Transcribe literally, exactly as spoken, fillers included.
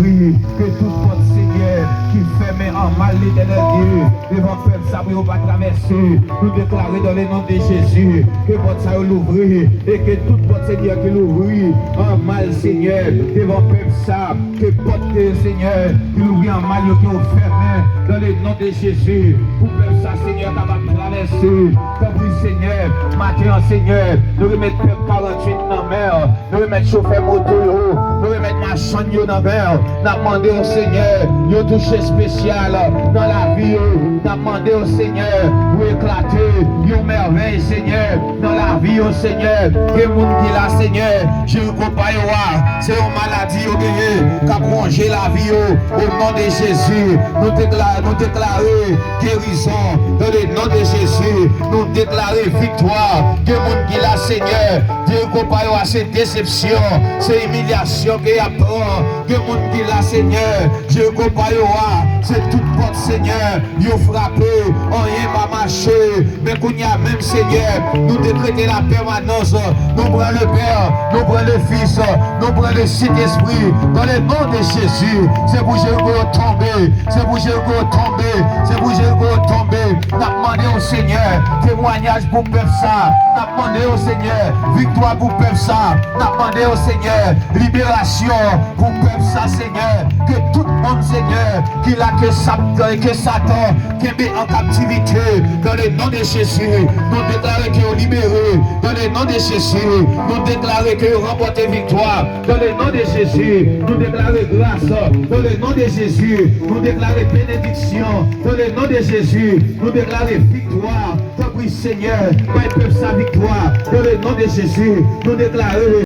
Ke tout pòt, Senyè, ki fèmen an mal, Letènèl Dye, devan pèp sa pou yo pa travèse, nou deklare dans le nom de Jésus ke pòt sa yo louvri, e ke tout pòt, Senyè, ki louvri an mal, Senyè, devan pèp sa, ke pòt ke, Senyè, ki louvri an mal yo, ke yo fèmen dans le nom de Jésus, pou pèp sa, Senyè, kapab travèse. Tanpri, Senyè, maten an, Senyè, nou remèt pèp karanntuit nan men w. Nou remèt chofè moto yo, nou remèt machann yo nan men w. N ap mande w, Senyè, yon touche espesyal nan lavi yo. N ap mande w, Senyè, pou eklate yon mèvèy, Senyè, nan lavi yo, Senyè. Gen moun ki la, Senyè, Jeriko pa yo a, se yon maladi yo genyen k ap wonje lavi yo. O non de Jezi, nou dekla-, nou deklare gerizon. Dans le nom de Jésus, nou deklare viktwa. Gen moun ki la, Senyè, Jeriko pa yo a se desepsyon, se imilyasyon ke y ap pran. Gen moun ki la, Senyè, Jeriko pa yo a se tout pòt, Senyè, yo frape, anyen pa mache. Men kounye a menm, Senyè, nou dekrete lapèmanans. Nou pran le Pè, nou pran le Fis, nou pran le Sentespri. Dans le nom de Jésus, se pou Jeriko yo tonbe, se pou Jeriko yo tonbe, se pou Jeriko yo tonbe. N ap mande w, Senyè, temwayaj pou pèp sa. N ap mande w, Senyè, viktwa pou pèp sa. N ap mande w, Senyè, liberasyon pou pèp sa, Senyè. Ke tout moun, Senyè, ki la, ke Sat-, ke Satan kenbe an kaptivite, dans le nom de Jésus, nou deklare ke yo libere. Dans le nom de Jésus, nou deklare ke yo ranpòte viktwa. Dans le nom de Jésus, nou deklare gras. Dans le nom de Jésus, nou deklare benediksyon. Dans le nom de Jésus, nou deklare viktwa. Tanpri, Senyè, bay pèp sa viktwa. Dans le nom de Jésus, nou deklare